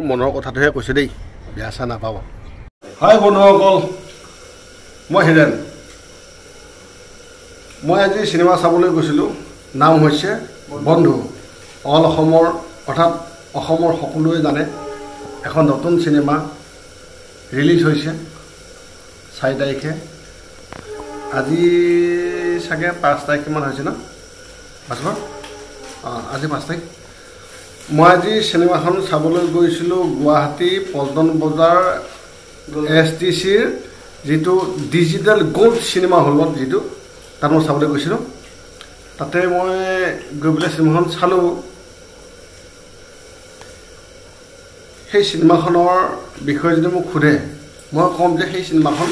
মনৰ কথাটোহে কৈছোঁ দেই, বেয়া চেয়া নাপাব। হয় বন্ধুসকল, মই হিৰেণ। মই আজি চিনেমা চাবলৈ গৈছিলোঁ, নাম হৈছে বন্ধু। অল অসমৰ, অৰ্থাৎ অসমৰ সকলোৱে জানে, এখন নতুন চিনেমা ৰিলিজ হৈছে 4 তাৰিখে। আজি চাগে 5 তাৰিখমান হৈছে ন? ভাস্কৰ, অঁ আজি 5 তাৰিখ। মই আজি চিনেমাখন চাবলৈ গৈছিলোঁ গুৱাহাটী পল্টন বজাৰ এছ টি চিৰ যিটো ডিজিটেল গ'ল্ড চিনেমা হলত, যিটো তাত মই চাবলৈ গৈছিলোঁ। তাতে মই গৈ পেলাই চিনেমাখন চালোঁ। সেই চিনেমাখনৰ বিষয়ে যদি মোক সোধে, মই ক'ম যে সেই চিনেমাখন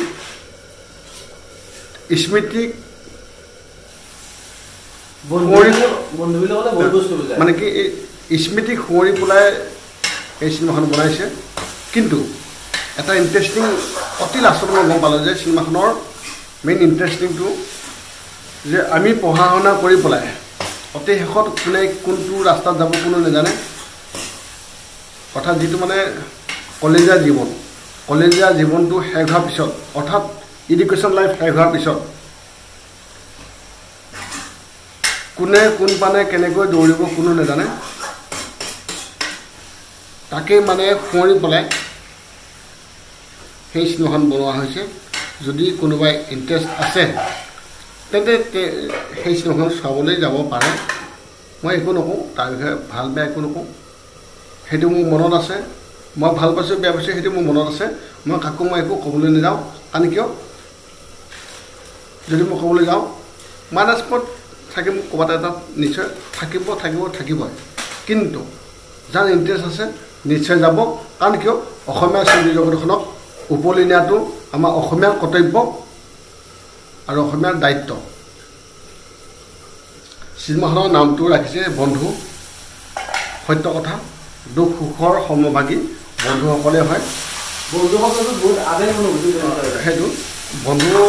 স্মৃতিক মানে কি, স্মৃতিক সুঁৱৰি পেলাই এই চিনেমাখন বনাইছে। কিন্তু এটা ইণ্টাৰেষ্টিং অতি লাষ্টত মই গম পালোঁ যে চিনেমাখনৰ মেইন ইণ্টাৰেষ্টিংটো যে আমি পঢ়া শুনা কৰি পেলাই অতি শেষত কোনে কোনটো ৰাস্তাত যাব কোনো নাজানে। অৰ্থাৎ যিটো মানে কলেজীয়া জীৱন, কলেজীয়া জীৱনটো শেষ হোৱাৰ পিছত, অৰ্থাৎ এডুকেশ্যন লাইফ শেষ হোৱাৰ পিছত কোনে কোন পানে কেনেকৈ দৌৰিব কোনো নাজানে। তাকেই মানে সুঁৱৰি পেলাই সেই চিনেমাখন বনোৱা হৈছে। যদি কোনোবাই ইণ্টাৰেষ্ট আছে তেন্তে সেই চিনেমাখন চাবলৈ যাব পাৰে। মই একো নকওঁ তাৰ বিষয়ে, ভাল বেয়া একো নকওঁ। সেইটো মোৰ মনত আছে, মই ভাল পাইছোঁ বেয়া পাইছোঁ সেইটো মোৰ মনত আছে। মই কাকো মই একো ক'বলৈ নাযাওঁ। কাৰণ কিয়, যদি মই ক'বলৈ যাওঁ মাইনাছ পইণ্ট থাকিম ক'ৰবাত এটা নিশ্চয় থাকিব থাকিব থাকিবই। কিন্তু যাৰ ইণ্টাৰেষ্ট আছে নিশ্চয় যাব। কাৰণ কিয়, অসমীয়া ছবি জগতখনক উপলি নিয়াটো আমাৰ অসমীয়াৰ কৰ্তব্য আৰু অসমীয়াৰ দায়িত্ব। চিনেমাখনৰ নামটো ৰাখিছে বন্ধু। সত্য কথা, দুখ সুখৰ সমভাগী বন্ধুসকলে হয়। সেইটো বন্ধু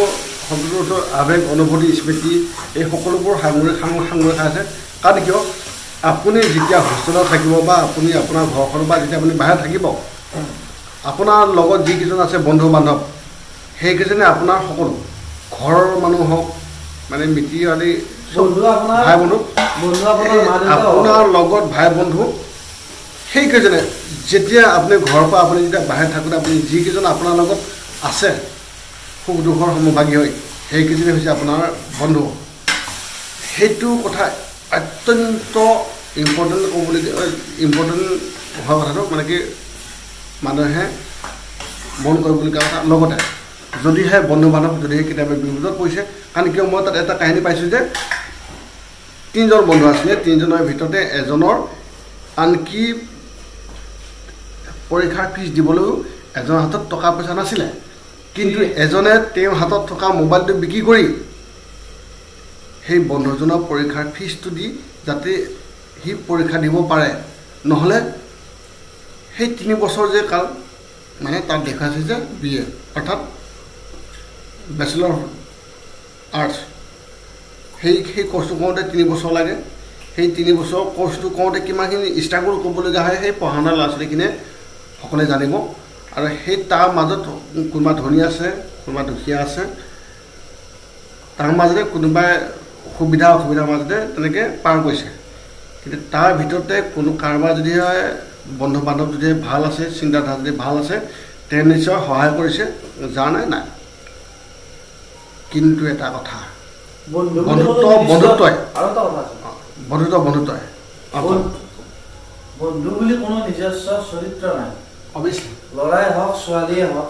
শব্দটোৰ আৱেগ, অনুভূতি, স্মৃতি এই সকলোবোৰ সাঙুৰি সাঙুৰি খাই আছে। কাৰণ কিয়, আপুনি যেতিয়া হোষ্টেলত থাকিব বা আপুনি আপোনাৰ ঘৰখনৰ বা যেতিয়া আপুনি বাহিৰত থাকিব, আপোনাৰ লগত যিকেইজন আছে বন্ধু বান্ধৱ, সেইকেইজনে আপোনাৰ সকলো, ঘৰৰ মানুহ হওক মানে মিতিৰ আদি ভাই বন্ধু, আপোনাৰ লগত ভাই বন্ধু সেইকেইজনে যেতিয়া আপুনি ঘৰৰ পৰা আপুনি যেতিয়া বাহিৰত থাকোঁতে আপুনি যিকেইজন আপোনাৰ লগত আছে সুখ দুখৰ সমভাগী হৈ, সেইকেইজনে হৈছে আপোনাৰ বন্ধু। সেইটো কথা অত্যন্ত ইম্পৰ্টেণ্ট ক'বলগীয়া, ইম্পৰ্টেণ্ট হোৱা কথাটো মানে কি মানুহে মন কৰিবলগীয়া কথা। লগতে যদিহে বন্ধু বান্ধৱ যদিহে কেতিয়াবা বিপদত পৰিছে, কাৰণ কিয় মই তাত এটা কাহিনী পাইছোঁ যে তিনিজন বন্ধু আছিলে, তিনিজনৰ ভিতৰতে এজনৰ আনকি পৰীক্ষাৰ ফিজ দিবলৈও এজনৰ হাতত টকা পইচা নাছিলে, কিন্তু এজনে তেওঁৰ হাতত থকা মোবাইলটো বিক্ৰী কৰি সেই বন্ধুজনৰ পৰীক্ষাৰ ফিজটো দি যাতে সি পৰীক্ষা দিব পাৰে, নহ'লে সেই 3 বছৰ যে কাল মানে তাত দেখুৱাইছে যে বি এ অৰ্থাৎ বেচেলৰ অফ আৰ্টছ, সেই কৰ্চটো কৰোঁতে 3 বছৰ লাগে। সেই 3 বছৰ কৰ্চটো কৰোঁতে কিমানখিনি ষ্ট্ৰাগল কৰিবলগীয়া হয় সেই পঢ়া শুনা ল'ৰা ছোৱালীখিনিয়ে সকলোৱে জানিব। আৰু সেই তাৰ মাজত কোনোবা ধনী আছে, কোনোবা দুখীয়া আছে, তাৰ মাজতে কোনোবাই সুবিধা অসুবিধাৰ মাজতে তেনেকৈ পাৰ কৰিছে। কিন্তু তাৰ ভিতৰতে কোনো কাৰোবাৰ যদি হয় বন্ধু বান্ধৱ যদি ভাল আছে, চিন্তাধাৰা যদি ভাল আছে, তেওঁ নিশ্চয় সহায় কৰিছে, যাৰ নাই নাই। কিন্তু এটা কথা, বন্ধুত্ব বন্ধুত্বই, বন্ধুত্ব বন্ধুত্বই, বন্ধু বুলি কোনো নিজস্ব চৰিত্ৰ নাই। অভিয়াছলি ল'ৰাই হওক ছোৱালীয়ে হওক,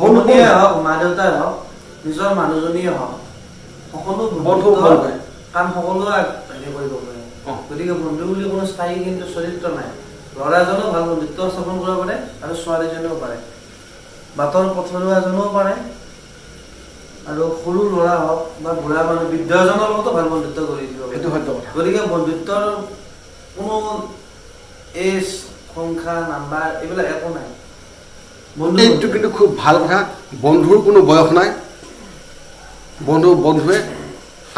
বন্ধুৱে হওক, মা দেউতাই হওক, নিজৰ মানুহজনীয়ে হওক, সকলো বন্ধু, কাৰণ সকলোৱে হেৰি কৰিব পাৰে। গতিকে বন্ধু বুলি কোনো স্থায়ী কিন্তু চৰিত্ৰ নাই। ল'ৰাজনেও ভাল বন্ধুত্ব স্থাপন কৰিব পাৰে আৰু ছোৱালীজনেও পাৰে, বাটৰ পথৰুৱাজনেও পাৰে, আৰু সৰু ল'ৰা হওক বা বুঢ়া মানুহ বৃদ্ধ এজনৰ লগতো ভাল বন্ধুত্ব গঢ়ি দিব পাৰে। সেইটো সত্য কথা। গতিকে বন্ধুত্বৰ কোনো এজ, সংখ্যা, নাম্বাৰ এইবিলাক একো নাই। এইটো কিন্তু খুব ভাল কথা। বন্ধুৰ কোনো বয়স নাই। বন্ধু বন্ধুৱে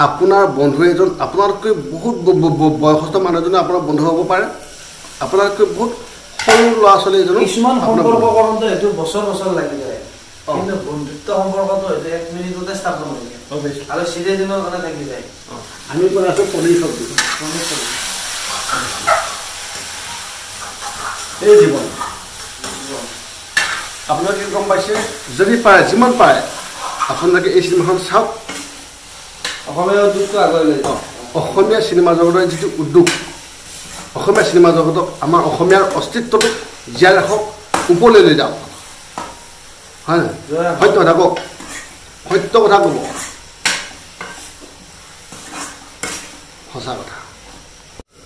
আপোনাৰ বন্ধু এজন আপোনাতকৈ বহুত বয়সস্থ মানুহ এজনে আপোনাৰ বন্ধু হ'ব পাৰে, আপোনাতকৈ বহুত সৰু ল'ৰা ছোৱালী এজনো কিছুমান সম্পৰ্ক কৰোঁতে হয়তো বছৰ বছৰ লাগি যায়, কিন্তু বন্ধুত্ব সম্পৰ্কটো হয়তো 1 মিনিটতে স্থাপন হৈ যায় আৰু চিৰদিনৰ কাৰণে থাকি যায়। আমি বনাইছোঁ পনীৰ চব্জি। এই জীৱন আপোনালোকে গম পাইছে, যদি পাৰে যিমান পাৰে আপোনালোকে এই চিনেমাখন চাওক। অসমীয়া উদ্যোগটো আগুৱাই লৈ যাওক। অসমীয়া চিনেমা জগতৰ যিটো উদ্যোগ, অসমীয়া চিনেমা জগতক আমাৰ অসমীয়াৰ অস্তিত্বটোক জীয়াই ৰাখক, ওপৰলৈ লৈ যাওক। হয় নহয়? সত্য কথা কওক, সত্য কথা ক'ব, সঁচা কথা।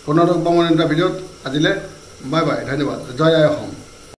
কৰ্ণাটক বমন এটা ভিডিঅ'ত আজিলৈ বাই বাই, ধন্যবাদ, জয় আই অসম।